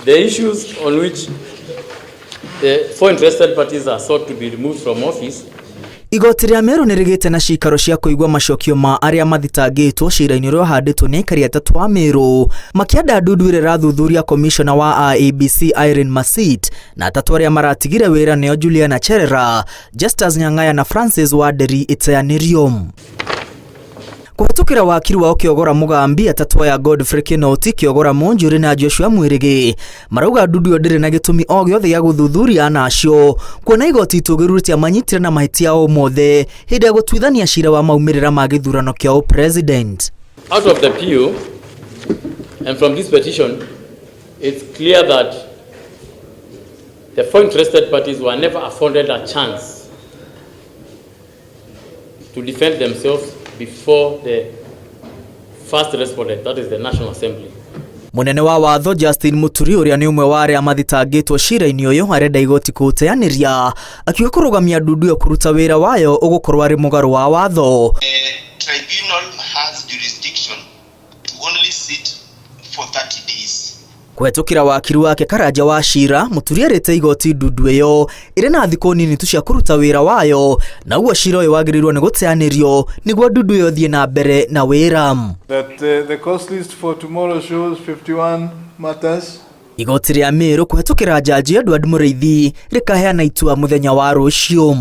The issues on which the four interested parties are sought to be removed from office. Igooti rĩa Meru nĩ rĩgĩte na cikaro cia kũigua macokio ma arĩa mathitangĩtwo cira-inĩ ũrĩa ũhandĩtwo nĩ aikari atatũ a Meru makĩenda ndundu ĩrĩa ĩrathuthuria komishona wa IEBC Irene Masit na atatũ arĩa maratigire wĩra nĩo Juliana Cherera, Justus Nyang'aya na Francis Wanderi ĩteanĩrio. Kũhetũkĩra wakiri wao Kĩogora Mũgambi, atatũ aya Godfrey Kinoti, Kĩogora Mũnjũrĩ na Joshua Mwĩrĩgĩ marauga ndundu ĩyo ndĩrĩ na gĩtũmi o gĩothe gĩa gũthuthuria ana acio kuona igoti itũgĩru rĩtiamanyitire na mahĩtia o mothe hĩndĩ ya gũtuithania cira wa maumĩrĩra ma gĩthurano kĩa ũpresident. Out of the PO and from this petition, it's clear that the four interested parties were never afforded a chance to defend themselves before the first respondent, that is the National Assembly. Mũnene wa watho Justin Muturi ũrĩa nĩ ũmwe wa arĩa mathitangĩtwo cira-inĩ ũyũ arenda igoti kũũteanĩria akiuga kũrũgamia ndundu ĩyo kũruta wĩra wayo ũgũkorwo arĩ mũgarũ wa watho. The tribunal has jurisdiction to only sit for 30 days. Kũhetũkĩra wakiri wake Karanja wa Cira, Muturi erĩte igoti ndundu ĩyo ĩrĩ na thikũ nini tu cia kũruta wĩra wayo na ũguo cira ũyũ wagĩrĩirwo nĩ gũteanĩrio nĩguo ndundu ĩyo ĩthiĩ na mbere na wĩra. That the cost list for tomorrow shows 51 matters. Igoti rĩa Meru kũhetũkĩra jaji Edward Mũrĩithi rĩkaheana itua mũthenya wa rũciũ.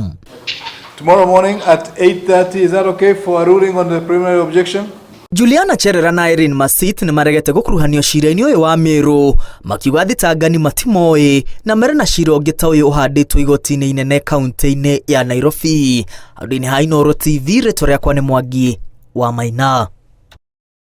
Tomorrow morning at 8:30, is that okay for a ruling on the preliminary objection? Juliana Cherera na Irene Masit nĩ maregete gũkuruhanio cira-inĩ ũyũ wa Meru makiuga thitangani matimoĩ na marĩ na cira ũngĩ ta ũyũ ũhandĩtwo igoti-inĩ inene kaunti-inĩ ya Nairobi. Handũ-inĩ ha Inooro TV, rĩtwa rĩakwa nĩ Mwangi wa Maina.